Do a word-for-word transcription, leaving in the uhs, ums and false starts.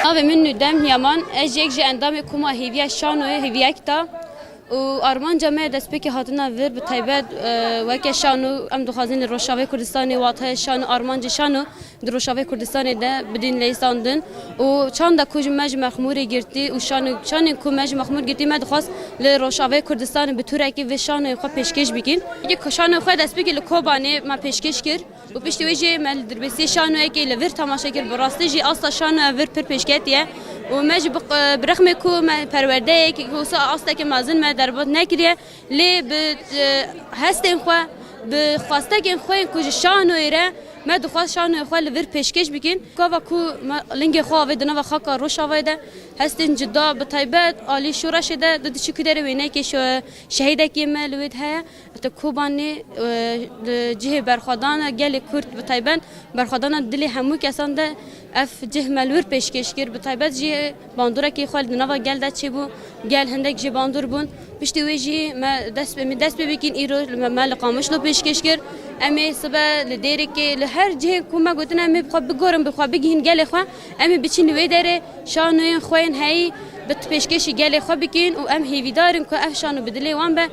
Navê min Nûdem Yaman, ez yek ji endamê Koma Hêviya Şanoyê, Hêviyek da. Û armanca me destpêkê hatina vir, bi taybet, e, weke şano, em dixwazin li Rojavayê Kurdistanê, wateyê şano, armancê şano di Rojavayê Kurdistanê de bidin leyîsandin. Û çanda ku ji me ji mexmûrê girtî û şano, şanên ku me ji mexmûr girtî, me dixwast li Rojavayê Kurdistanê bi tûrekê vê şanoyê xwe pêşkêş bikin. Yekê şanoyê xwe destpêkê li Kobanê me pêşkêş kir. Û piştî wê jî me li Dirbêsiyê şanoyekê li vir temaşe kir. Bi rastî jî asta şanoya vir pir pêşketiye. Û me jî bi, bi rexmê ku me perwerdeyek, ku wisa astekê mezin me derbas nekiriye, lê bi, e, hestên xwe, bi xwestekên xwe yên ku ji şanoyê re me dixwest şanoyê xwe li vir pêşkêş bikin. Gava ku me lingê xwe avê di nava xaka Rojavayê de, hestên cida, bi taybet alî şoreşê de, di diçî ku derê wêneyekê şe-, şehîdekê me li wê de heye. Heta Kobanê, e, li cihê berxwedana gelê Kurd bi taybet, berxwedana dilê hemû kesan de ev cih me li wir pêşkêş kir. Bi taybet jî bandorekî xwe li nava gel de çêbû, gel hindek jê bandor bûn. Piştî wê jî me dest, em ê dest pê bikin, îro me, me li Qamişlo pêşkêş kir. Em ê sibe li Dêrikê, li her cihê ku me gotin em ê bi xwe bigorin, bi xwe bigihîn gelê xwe, em ê biçin li wê derê şanoyên xwe yên heyî bi pêşkêşî gelê xwe bikin û em hêvîdar in ku ev şano bi dilê wan be.